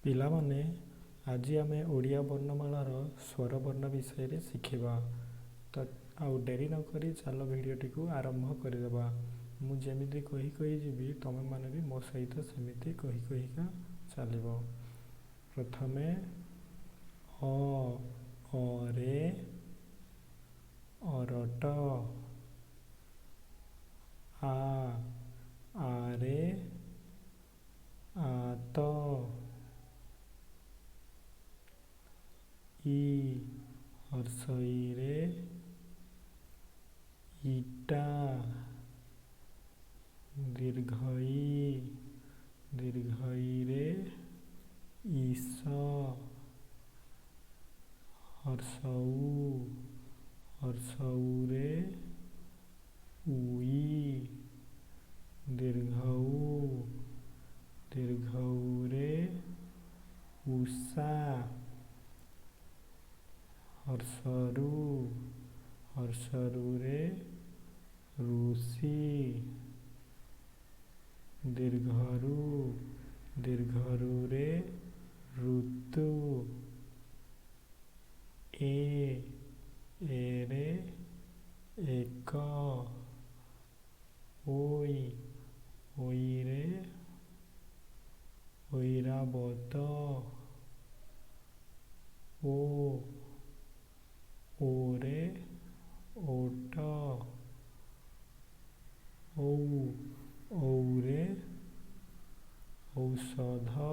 ପିଲାମାନେ, ଆଜି ଆମେ ଓଡ଼ିଆ ବର୍ଣ୍ଣମାଳାର ସ୍ୱରବର୍ଣ୍ଣ ବିଷୟରେ ଶିଖିବା। ତ ଆଉ ଡେରି ନକରି ଚାଲ ଭିଡ଼ିଓଟିକୁ ଆରମ୍ଭ କରିଦେବା। ମୁଁ ଯେମିତି କହି କହି ଯିବି, ତୁମେମାନେ ବି ମୋ ସହିତ ସେମିତି କହି କହିକା ଚାଲିବ। ପ୍ରଥମେ ଅ। ଅରେ ଅରଟ। ଆ। ଆରେ ଆତ। ଇ ହର୍ଷଇରେ ଇଟା। ଦୀର୍ଘଇ। ଦୀର୍ଘଇରେ ଈଶ। ହର୍ଷଉ। ହର୍ଷଉରେ ଉଇ। ଦୀର୍ଘଉ। ଦୀର୍ଘଉରେ ଉଷା। ହର୍ଷରୁ। ହର୍ଷରୁରେ ଋଷି। ଦୀର୍ଘରୁ। ଦୀର୍ଘରୁରେ ଋତୁ। ଏ। ଏରେ ଏକ। ଓଇ। ଐରେ ଐରାବତ। ଓ। ଓରେ ଓଟ। ଔ। ଔରେ ଔଷଧ।